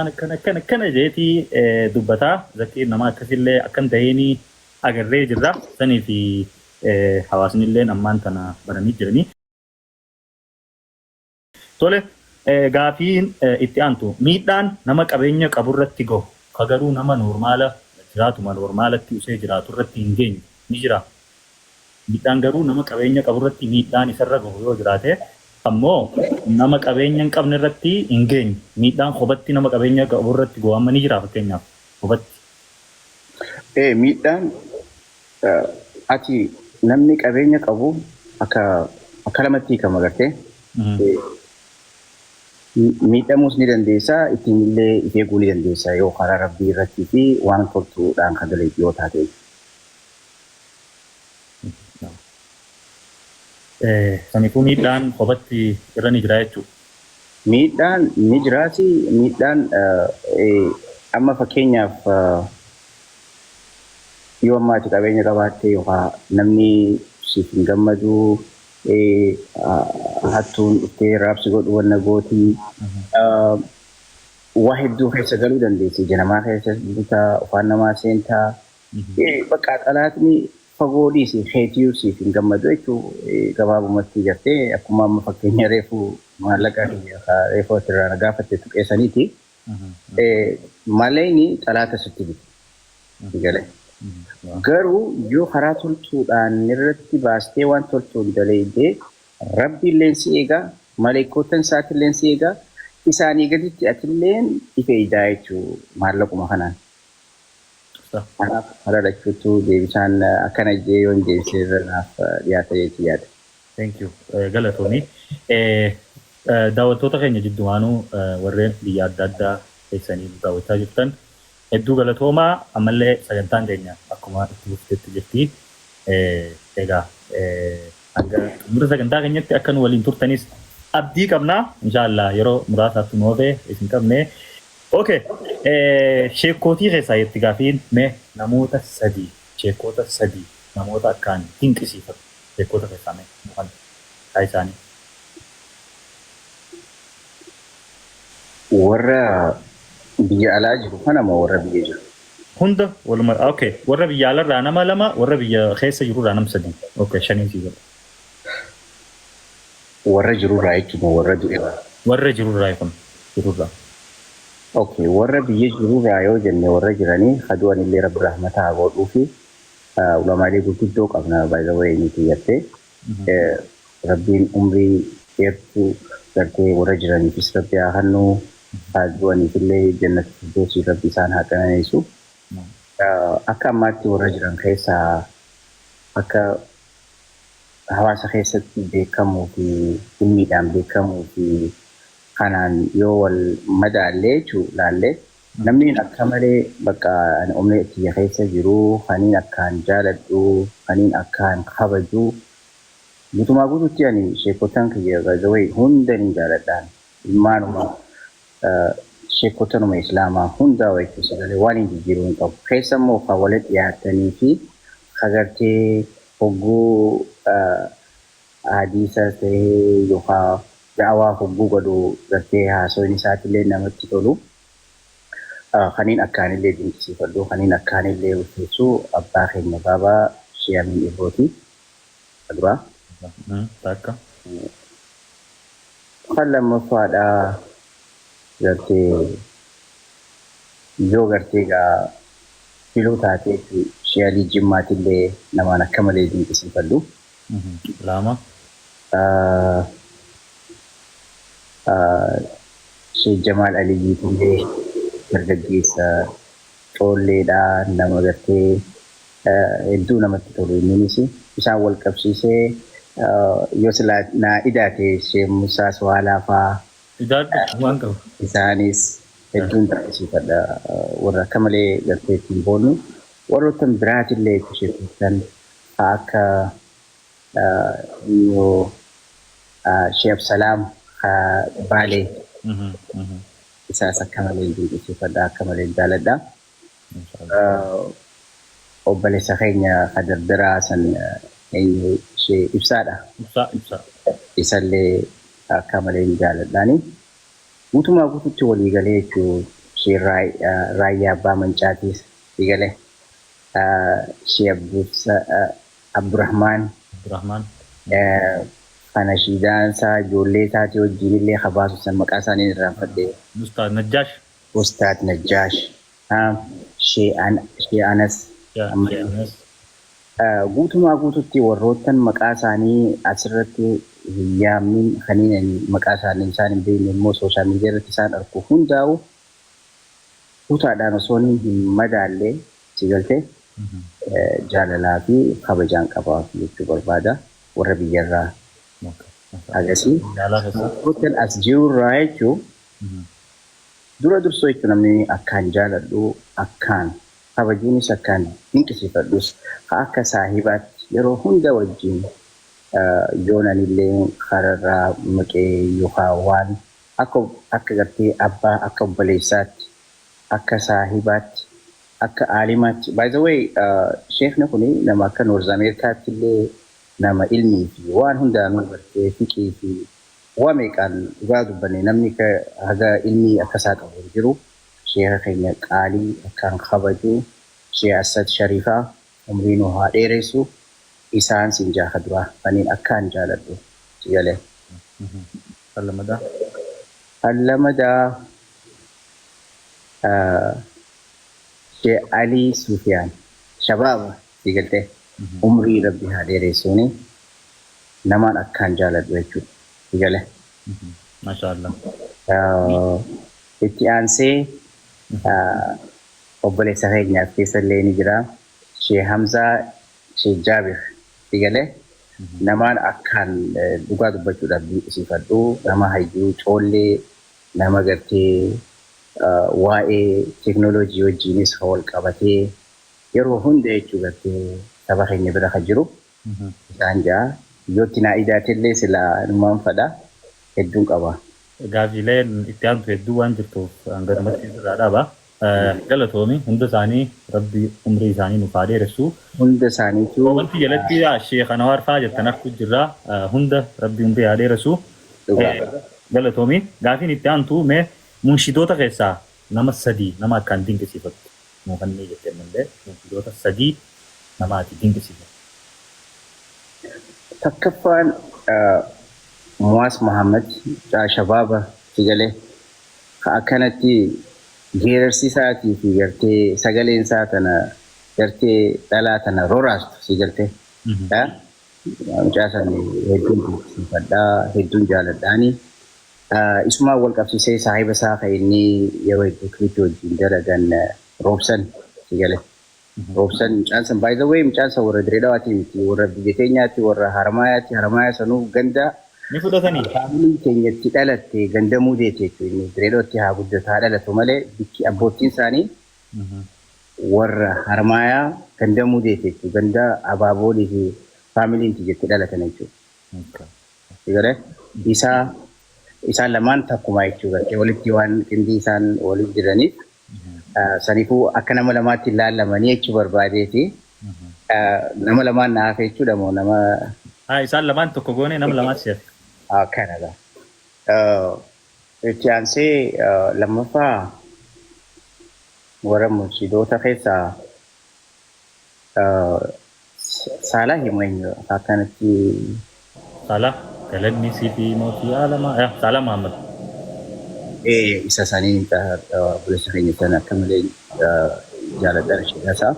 Akkana akkana akkana jeetii dubbataa. Zakiin nama akkasillee akkan ta'eenii agarree jirra. Sanii fi hawaasni illee ammaan tana baranii jiranii. Tole, gaafiin itti aantu miidhaan nama qabeenya qaburratti gahu ka garuu nama noormaala jiraatuma noormaalatti usee jiraatu irratti hin geenye ni jiraa? Miidhaan garuu nama qabeenya qaburratti miidhaan isarra gahu yoo jiraate ammoo nama qabeenya hin qabne irratti hin geenye. Miidhaan kophatti nama qabeenya qaburratti gahu amma ni jira fakkeenyaaf kophatti. Ee, miidhaan ati namni qabeenya qabu akka lamatti hiikama gartee. Miidhamuus ni dandeessa, ittiin illee if eeguu ni dandeessa yoo karaa Rabbii irrattii fi waan toltuudhaan kan dalagdu yoo taate. Saniifuu miidhaan kophatti irra ni jira jechuudha. Miidhaan ni jiraati. Miidhaan amma fakkeenyaaf yoo amma ati qabeenya qabaatte yookaan namni siif hin gammadu, hattuun dhuftee raabsi godhu wanna gooti. Waa hedduu keessa galuu dandeessi. Ija namaa keessa butaa, afaan namaa seentaa. Bakka xalaatni fagoo dhiisi keetiyyuu siif hin gammadu jechuu gabaabumatti gartee akkuma amma fakkeenya reefu maallaqa reefu asirraa na gaafatte tuqeessaniiti. Maleyni xalaata sitti bitu. Galee. Garuu yoo karaa toltuudhaan irratti baastee waan toltuun dalaydee Rabbiilleen si eegaa, maleekkootan isaatilleen si eegaa, isaanii gaditti atilleen if eeydaa jechuu maallaquma kanaan. Kanaaf karaa lachuuttuu deebisaan akkana jee yoon deebise irra naaf dhiyaata jeetiin yaada. Thank you. Galatoomi. Daawwattoota keenya jiddumaanuu warreen biyya adda addaa keessanii nu daawwachaa jirtan hedduu galatoomaa. Ammallee sagantaan keenya akkuma itti fuftetti jirti. Egaa hanga xumura sagantaa keenyatti akka nu waliin turtanis abdii qabna. Inshaallah yeroo muraasaatti nu hafe isin qabne. Okay. Sheekkootii keessaa jetti gaafiin, mee namoota sadii, sheekkoota sadii namoota akkaan dinqisiifatu sheekkoota keessaa mee nu kan kaa isaanii. Warra biyya alaa jiru kana moo warra biyya jiru? Hunda waluma, okay, warra biyya alarraa nama lama, warra biyya keessa jirurraa nama sadii. Okay, shanii sii godha. Warra jirurraa jechuun moo warra du'erraa? Warra jirurraa kun jirurraa. Okay, warra biyya jirurraa yoo jenne warra jiranii ka du'an illee Rabbi rahmata haa godhuu fi ulamaalee gurguddoo qabna, by the way, nuti gartee Rabbiin umrii dheertuu gartee warra jiraniifis Rabbi haa kennu, haa du'aniif illee jannata firdawsii Rabbi isaan haa qananiisu. Akka ammaatti warra jiran keessaa akka hawaasa keessatti beekamuu fi ilmiidhaan beekamuu fi kanaan yoo wal madaallee jechuu laallee, namni akka malee bakka ani onnee tiyya keessa jiru, kaniin akkaan jaaladhu, kaniin akkaan kabaju, guutumaa guututti ani sheekotan kiyya, by the way, hunda ni jaaladhaan, ilmaanuma sheekotanuma islaamaa hundaa jechuu sagalee waan hin jijjiiruu hin qabu. Keessa immoo kan walitti dhiyaatanii fi kagartee hogguu hadiisa ta'ee yookaan da'awaa hogguu godhu gartee haasoin isaatillee namatti tolu. Kaniin akkaanillee dinqisiifadhu, kaniin akkaanillee ulfeessu abbaa keenya baabaa Shee Amiin Ibrooti. Duraa. Takka. Kan lammaffaadha gartee yoo gartee gaa filuu taatee Shee Alii Jimmaatillee namaan akka malee dinqisiifadhu. Lama. Shee Jamaal Aliyyiitillee dargaggeessa coolleedha, nama gartee hedduu namatti tolu inninis. Isaan wal qabsiisee yoo silaa naa idaate Shee Musaa Suwaalaa faa. Idaadhu, waan qabu. Isaanis hedduun dinqisiifadha, warra akka malee gartee ittiin boonnu. Warroottan biraatillee sheekotan akka Shee Absalaam Baalee isaas akka malee dinqisiifadha, akka malee jaaladha. Obboleessa keenya ka dardaraa san eenyu, ishee Ibsaadha. Ibsaa, Ibsaa. Isallee akka malee jaaladhaani. Guutumaa guututti walii galee jechuun Shee Raayyaa Abbaa Mancaatiis sigale, Shee Abdurrahmaan. Abdurrahmaan. Kana shiidaan isaa ijoollee isaatii wajjin illee habaasu san maqaa isaanii irraanfadhe. Ustaad Najjaash. Ustaad Najjaash. Shee Anas. Shee Anas. Guutumaa guututti warroottan maqaa isaanii asirratti hin yaamnin, kaniin maqaa isaanii isaan hin beekne immoo social media irratti isaan argu hundaa'u kutaadhaan osoo hin madaalle si galtee jaalalaa fi kabajaan qabaaf jechuu barbaada warra biyyarraa agasii. Warroottan as jirurraa jechuun dura dursoo jechuun namni akkaan jaaladhu, akkaan kabajuunis, akkaan dinqisiifadhus, akka saahibaatti yeroo hunda wajjin yoonanillee kararraa maqee yookaan waan akka gartee abbaa, akka obboleessaatti, akka saahibaatti, akka aalimaatti. By the way, sheekni kuni nama akka North Ameerikaatti illee nama ilmii fi waan hundaanuu gartee fiqii fi waa meeqaan dhugaa dubbanne namni haga ilmii akkasaa qabu hin jiru. Sheeka keenya qaalii akkaan kabaju, Shee Asad Shariifaa, umrii nu haa dheeressu. Isaan siin jaaka duraa kaniin akkaan jaaladhu si galee. Lamadaa. Lamadaa Shee Alii Sufiyaan, shabaaba si galtee, umrii rabbi haa dheeressuuni, namaan akkaan jaaladhu jechuudha si galee. Maashaallah. Itti aansee obboleessa keenyaaf keessa illee ni jira. Shee Hamzaa Shee Jaabir si galee, namaan akkaan dhugaa dubbachuudhaaf dinqisiifadhu, nama hayyuu coollee, nama gartee waa'ee teeknooloojii wajjiinis wal qabatee yeroo hunda jechuu gartee saba keenya bira kan jiru isaan jaa. Yootti naa idaatellee silaa numaan fadha hedduun qaba. Gaafiileen itti aantu hedduu waan jirtuuf hanganumatti irraa dhaaba. Galatoomi, hunda isaanii rabbi umrii isaanii nuuf haa dheeressu. Hunda isaaniitu. Wanti jalatti Sheekh Anwaar fa'aa jettan arguu jirra. Hunda rabbi umrii haa dheeressu. Galatoomi. Gaafiin itti aantu, mee munshidoota keessaa nama sadii nama akkaan dinqisiifattu nuu kannee jettee mallee, munshidoota sadii nama ati dinqisiifattu. Takkaffaan Muwaas Muhammad shabaaba si galee, ka akkanatti geerarsi isaatii fi gartee sagaleen isaa tana gartee dhalaa tana roraastu si galtee. Mucaa san hedduun dinqisiifadhaa, hedduun jaaladhaani. Isumaan wal qabsiisee saahiba isaa kan inni yeroo hedduu clip wajjin dalagan, Roobsan si galee. Roobsan mucaan san, by the way, mucaan san warra Diree Dhawaatii miti, warra biyya teenyaatti, warra Harmaayaatti. Harmaayaa sanuu ganda Ni fudhatanii? Family keenyatti dhalatte, gandamuu deete jechuudha. Inni Diree Dhawaatti haa guddatu haa dhalatu malee bikki abbootiin isaanii warra Harmaayaa gandamuu deete jechuudha. Ganda abaaboolii fi familyn jetti dhalatan jechuudha. Galee isaa isaan lamaan takkuma jechuudha. Walitti waan qindii isaan walitti jiraniif saniifuu akka nama lamaatti ilaalamanii jechuu barbaadeeti. Nama lamaan na hafe jechuudha moo nama? Isaan lamaan tokko goone, nama lamaan si hafe. Kanadha. Itti aansee lammaffaa warra munshidoota keessaa Saalaa himu eenyu akkanatti? Saalaa galanni si fi mootii aalamaa Saalaa Muhammad. Isa sanii obboleessa keenya sana akka malee jaaladha ishee isaa.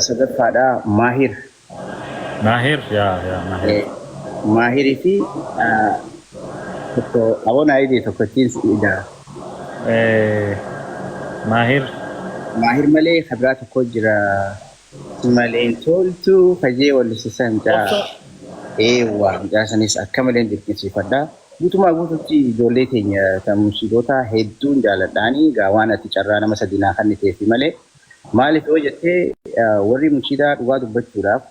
Sadaffaadha Maahir. Maahir, yaa yaa Maahir. Maahirii fi tokko aboon ayidii tokkottiin ida. Maahir. Maahir malee kabiraa tokko jira. Maleen toltu kajee wallisisan mucaa. Eewwa, mucaa sanis akka malee dinqisiifadha. Guutumaa guututti ijoollee keenya kan munshidoota hedduun jaaladhaani. Gaa waan ati carraa nama sadii naa kenniteefi malee, maaliif yoo jettee, warri munshidaa dhugaa dubbachuudhaaf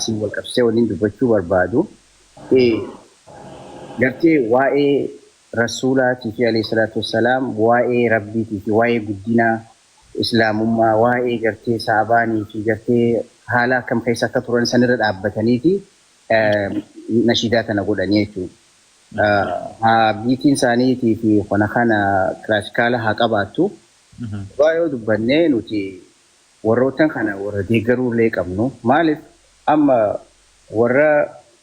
siin wal qabsee waliin dubbachuu barbaadu. Gartee waa'ee rasuulaatii fi alayhi salaatu wassalaam, waa'ee rabbiitii fi waa'ee guddina islaamummaa, waa'ee gartee saabaanii fi gartee haala akkam keessa akka turan sanirra dhaabbataniiti nashiidaa tana godhanii jechuudha. Haa beatiin isaaniitii fi kana classical haa qabaattu. Dhugaa yoo dubbannee, nuti warroota kana warra deeggaruu illee qabnu. Maaliif, amma warra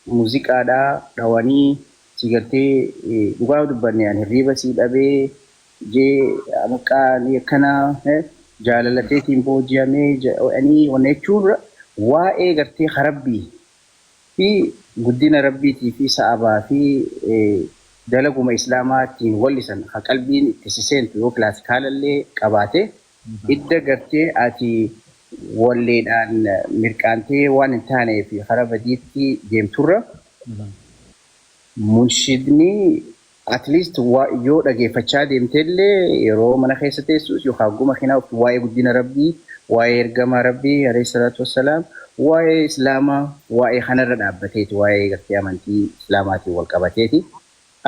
muuziqaadhaa dhawanii si gartee, dhugaa yoo dubbanne, ani hirriiba sii dhabee jee maqaan akkana jaalalateetiin booji'amee jedhanii wanna jechuurra, waa'ee gartee Rabbii fi guddina Rabbiitii fi sa'abaa fi dalaguma Islaamaatiin wallisan ha qalbiin itti siseentu yoo classicalallee qabaate, idda gartee ati walleedhaan mirqaantee waan hin taanee fi karaa badiitti deemturra, munshidni at least yoo dhageeffachaa deemteellee, yeroo mana keessa teessus yookaan guma kinaa, waa'ee guddina Rabbii, waa'ee ergamaa Rabbii alayhi salaatu wassalaam, waa'ee Islaamaa, waa'ee kanarra dhaabbateeti, waa'ee gartee amantii Islaamaatiin wal qabateeti.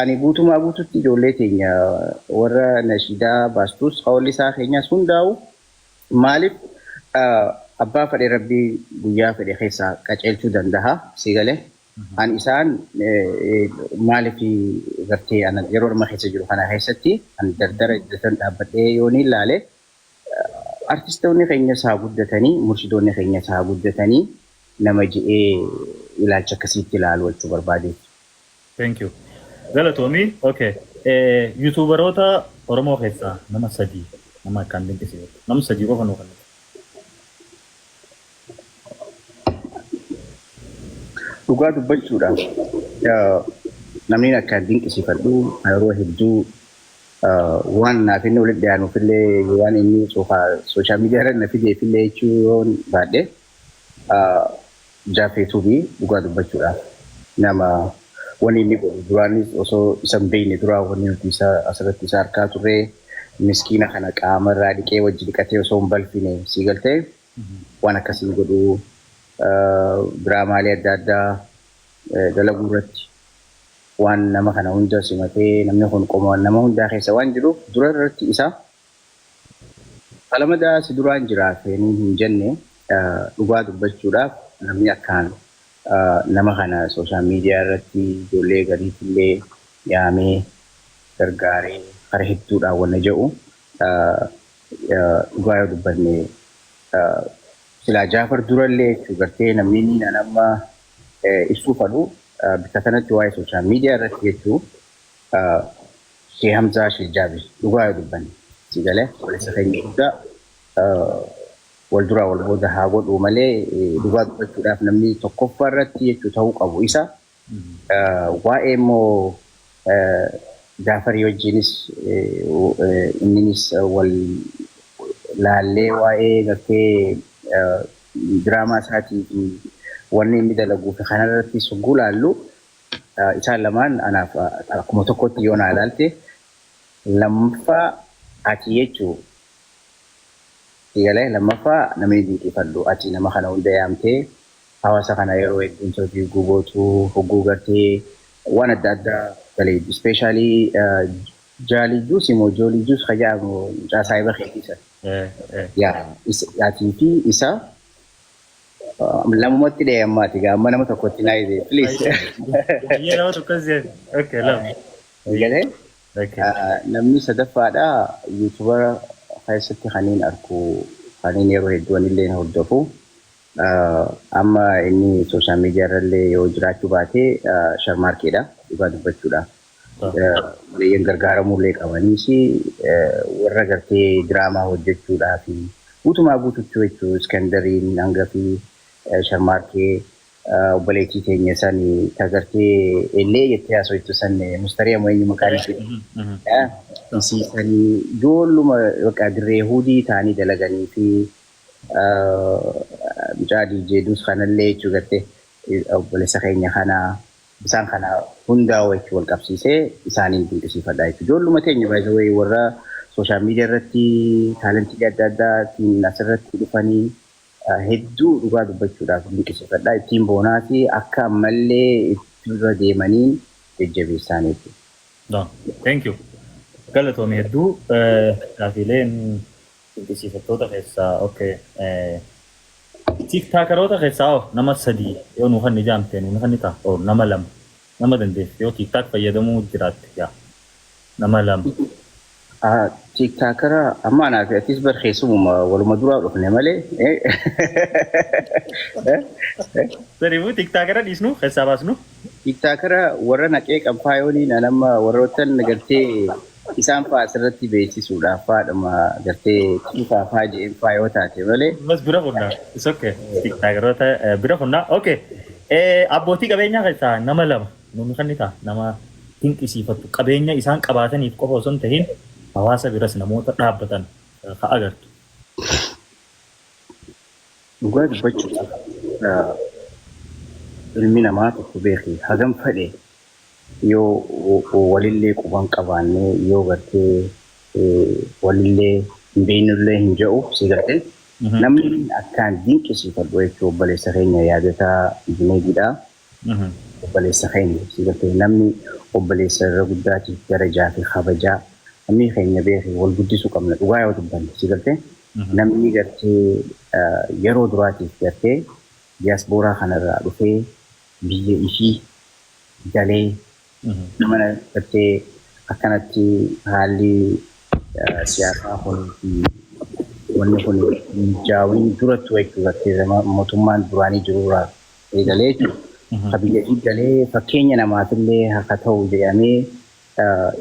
Ani guutumaa guututti ijoollee teenya warra nashiidaa baastus hawalli isaa keenyaas hundaa'u, maaliif, abbaa fedhe Rabbii guyyaa fedhe keessaa qaceelchuu danda'a, si galee. An isaan maaliif gartee yeroo amma keessa jiru kana keessatti an dardara iddatan dhaabbadhee yoo ni ilaale, artistoonni keenyas haa guddatanii, murshidoonni keenyas haa guddatanii nama je'ee ilaalcha akkasiitti ilaalu jechuu barbaadeeti. Thank you. Galatoomii. Okay. YouTuberoota Oromoo keessaa nama sadii nama akkaan dinqisiifatu. Nama sadii qofa nuu kennitu. Dhugaa dubbachuudhaaf, namni akkaan dinqisiifadhu, yeroo hedduu waan naaf inni walitti dhiyaanuufillee, waan inni social media irra na fideefillee jechuu yoon baadhe, Jaafee Tuubii. Dhugaa dubbachuudhaaf, nama wanni inni godhu duraanis osoo isa hin beekne duraa wanni nuti isa asirratti isa argaa turre, miskiina kana qaama irraa dhiqee wajji dhiqatee osoo hin balfine, sii galtee, waan akkasii godhu, diraamaalee adda addaa dalaguu irratti waan nama kana hunda simatee, namni kun qoma nama hundaa keessa waan jiruuf, dura irratti isa qalamadaa si duraan jira feenii hin jenne. Dhugaa dubbachuudhaaf, namni akkaan nama kana social media irratti ijoollee gariitillee yaamee gargaaree kara hedduudhaan wanna jedhu, dhugaa yoo dubbanne, silaa Jaafar durallee jechuu gartee namni inni nan amma ibsuu fadhu bikka kanatti waa'ee social media irratti jechuu, Shee Hamzaa Shee Jaabir. Dhugaa yoo dubbanne, si galee, obboleessa keenya guddaa wal duraa wal booda haa godhu malee, dhugaa dubbachuudhaaf namni tokkoffaa irratti jechuu ta'uu qabu isa. Waa'ee immoo Jaafarii wajjinis inninis wal laallee, waa'ee gartee diraamaa isaatii fi wanni inni dalaguu fi kanarratti sugguu laallu, isaan lamaan anaaf akkuma tokkotti yoo naa ilaalte, lammaffaa ati jechuu galee, lammaffaa namni dinqifadhu, ati nama kana hunda yaamtee hawaasa kana yeroo hedduu hojii gubootu hogguu gartee waan adda addaa galee, especially Jaalii Juus immoo Joolii Juus ka jedhamu mucaa saahiba keetii sana. Yaa atii fi isa lamumatti dhee ammaati gaa, amma nama tokkotti naa hidhe, please. Baay'ee nama tokko seen. Okay, lama. Galee namni sadaffaadha, YouTubera keessatti kanneen arku, kanneen yeroo hedduu anillee hordofu, amma inni social media irrallee yoo jiraachuu baate, Sharmaarkeedha, dhugaa dubbachuudhaaf. Obboleeyyan gargaaramullee qabaniis, warra gartee diraamaa hojjechuudhaa fi guutumaa guututti jechuu, Iskandariin hanga fi Sharmaarkee, obboleettii teenya san ta gartee ellee jettee haasoftu san, Mustarii ammoo eenyu maqaan ishee, isii sanii, ijoolluma bakka dirree hudii ta'anii dalaganii fi mucaa DJ Dus kanallee jechuu, gartee obboleessa keenya kana, isaan kana hundaa wajji wal qabsiisee isaaniin dinqisiifadha jechuudha. Ijoolluma teenya, by the way, warra social media irratti talentii adda addaatiin asirratti dhufanii hedduu dhugaa dubbachuudhaaf dinqisiifadha. Ittiin boonaa fi akka ammallee itti dura deemaniin jajjabeessaan jechuudha. Thank you. Galatoomii hedduu. Gaafiileen dinqisiifattoota keessaa, okay. TikTokeroota keessaa hoo nama sadii yoo nuu kan ijaamte nuu kan ta'a, nama lama. Nama dandeesse yoo TikTok fayyadamuu jiraatte yaa nama lama. TikTokara amma anaa fi atis bar keessumuma waluma duraa dhufne malee. Saniifuu TikTokara dhiisnu keessaa baasnu. TikTokara warra naqee qabfaayooniin nama warroottan gartee isaan fa'aa asirratti beeksisuudhaaf faadhuma gartee cuufaa fa'aa jedheen fa'aa yoo taate malee. Bas bira kunnaa. It's okay. TikTokaroota bira kunnaa. Okay. Abbootii qabeenyaa keessaa nama lama nuuni kan ta'a nama dinqisiifattu, qabeenya isaan qabaataniif qofa osoo hin tahin hawaasa biras namoota dhaabbatan ka agartu. Dhugaa dubbachuudhaaf, ilmi namaa tokko beeki hagam fedhe yoo walillee quban qabaannee, yoo gartee walillee hin beeknullee hin jedhu si gartee, namni akkaan dinqisiifadhu jechuun obboleessa keenya Yaadataa Juneediidha. Obboleessa keenya si gartee, namni obboleessa irra guddaatiif darajaa fi kabajaa, namni keenya beeki wal guddisuu qabna dhugaa yoo dubbanne si gartee, namni gartee yeroo duraatiif gartee diyaaspooraa kanarraa dhufee biyya ishii galee nama gartee akkanatti haalli siyaasaa kun fi wanni kun mijaawin durattu jechuudha, gartee mootummaan duraanii jirurraa eegalee jechuudha. Ka biyya ishii galee fakkeenya namaafillee akka ta'u jedhamee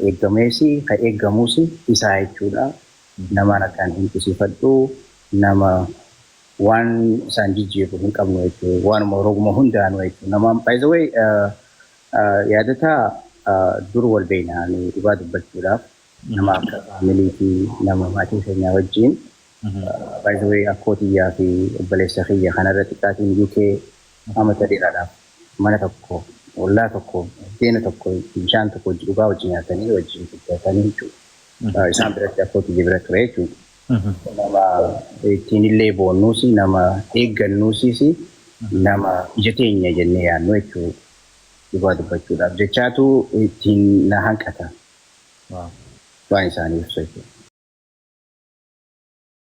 eeggameesi ka eeggamuus isaa jechuudha. Namaan akkaan dinqisiifadhu, nama waan isaan jijjiiru hin qabnu jechuudha. Waanuma roguma hundaanuu jechuudha. Nama by the way Yaadataa dur wal beekna dhugaa dubbachuudhaaf, nama akka family fi nama maatii keenyaa wajjin. By the way, akkoo tiyyaa fi obboleessa kiyya kanarra xiqqaatiin UK amata dheeraadhaaf mana tokko, ollaa tokko, buddeena tokko, bishaan tokko wajjin dhugaa, wajjin nyaatanii, wajjin guddatanii jechuudha. Isaan biratti, akkoo tiyya bira ture jechuudha. Nama ittiin illee boonnuusi, nama eeggannuusis, nama ija teenya jennee yaadnu jechuudha. Dhugaa dubbachuudhaaf jechaatu ittiin na hanqata waan isaanii ibsu jechuudha.